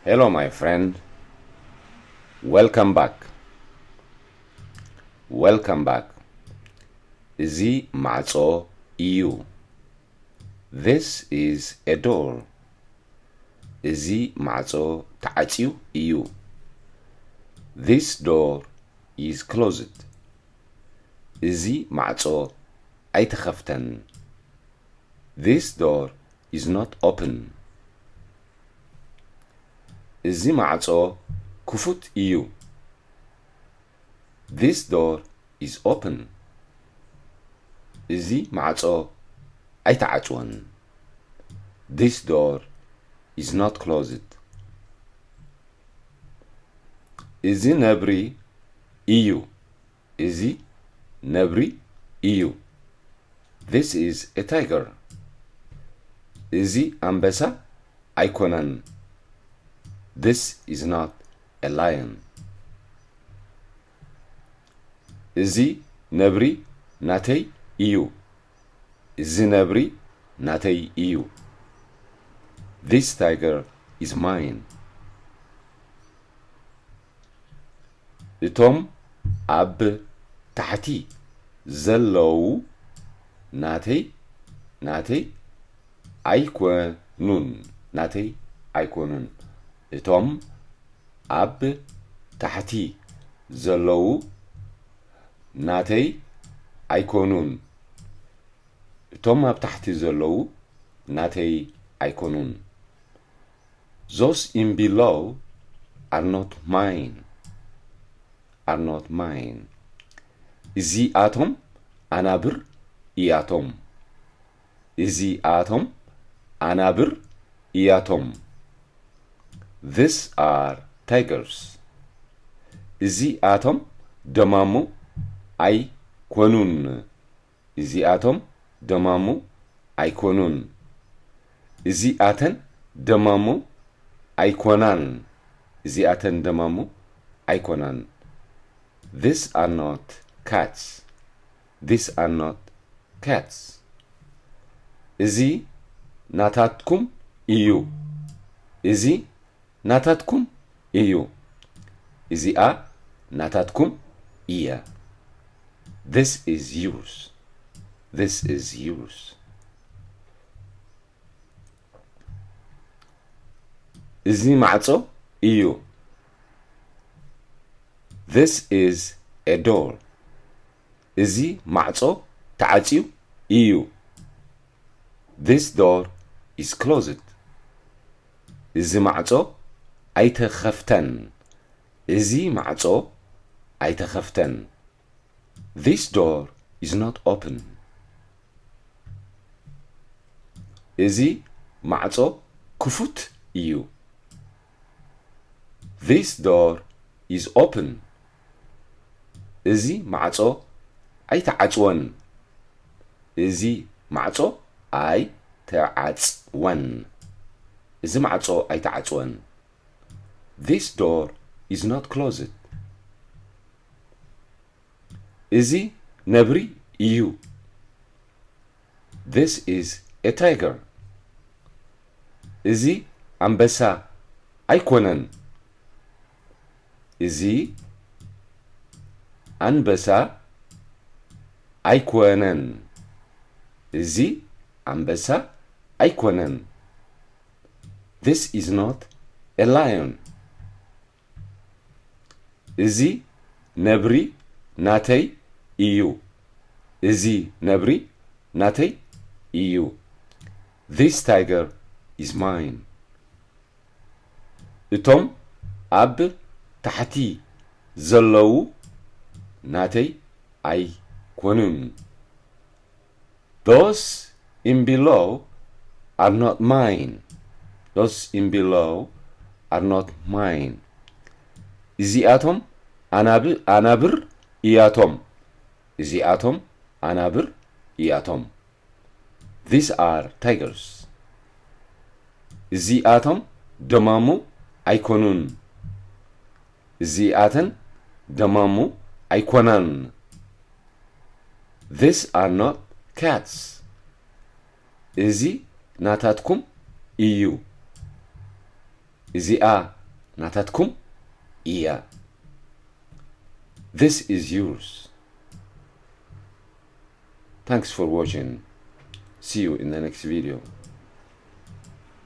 Hello, my friend. Welcome back. Welcome back. እዚ ማዕጾ እዩ። This is a door. እዚ ማዕጾ ተዓጽዩ እዩ። This door is closed. እዚ ማዕጾ ኣይተኸፍተን። This door is not open. እዚ ማዕጾ ክፉት እዩ። This door is open. እዚ ማዕጾ ኣይተዓጽወን። This door is not closed. እዚ ነብሪ እዩ። እዚ ነብሪ እዩ። This is a tiger. እዚ ኣንበሳ ኣይኮነን። This is not a lion. እዚ ነብሪ ናተይ እዩ። እዚ ነብሪ ናተይ እዩ። This tiger is mine. እቶም ኣብ ታሕቲ ዘለዉ ናተይ፣ ናተይ ኣይኮኑን፣ ናተይ ኣይኮኑን። እቶም ኣብ ታሕቲ ዘለዉ ናተይ ኣይኮኑን። እቶም ኣብ ታሕቲ ዘለዉ ናተይ ኣይኮኑን። Those in below are not mine. Are not mine. እዚኣቶም ኣናብር እያቶም። እዚኣቶም ኣናብር እያቶም። These are tigers. እዚኣቶም ደማሙ ኣይኮኑን። እዚኣቶም ደማሙ ኣይኮኑን። እዚኣተን ደማሙ ኣይኮናን። እዚኣተን ደማሙ ኣይኮናን። These are not cats. These are not cats. እዚ ናታትኩም እዩ። እዚ ናታትኩም እዩ። እዚኣ ናታትኩም እያ። This is yours. This is yours. እዚ ማዕጾ እዩ። This is a door. እዚ ማዕጾ ተዓጽዩ እዩ። This door is closed. እዚ ማዕጾ ኣይተኸፍተን። እዚ ማዕጾ ኣይተኸፍተን። This door is not open. እዚ ማዕጾ ክፉት እዩ። This door is open. እዚ ማዕጾ ኣይተዓጽወን። እዚ ማዕጾ ኣይተዓጽወን። እዚ ማዕጾ ኣይተዓጽወን። This door is not closed. እዚ ነብሪ እዩ። This is a tiger. እዚ ኣንበሳ ኣይኮነን። እዚ ኣንበሳ ኣይኮነን። እዚ ኣንበሳ ኣይኮነን። This is not a lion. እዚ ነብሪ ናተይ እዩ። እዚ ነብሪ ናተይ እዩ። This tiger is mine. እቶም ኣብ ታሕቲ ዘለዉ ናተይ ኣይኮኑን። Those in below are not mine. Those in below are not mine. እዚኣቶም ኣናብ-፣ ኣናብር እያቶም። እዚኣቶም ኣናብር እያቶም። These are tigers. እዚኣቶም ደማሙ ኣይኮኑን። እዚኣተን ደማሙ ኣይኮናን። These are not cats. እዚ ናታትኩም እዩ። እዚኣ ናታትኩም እያ። This is yours. Thanks for watching. See you in the next video.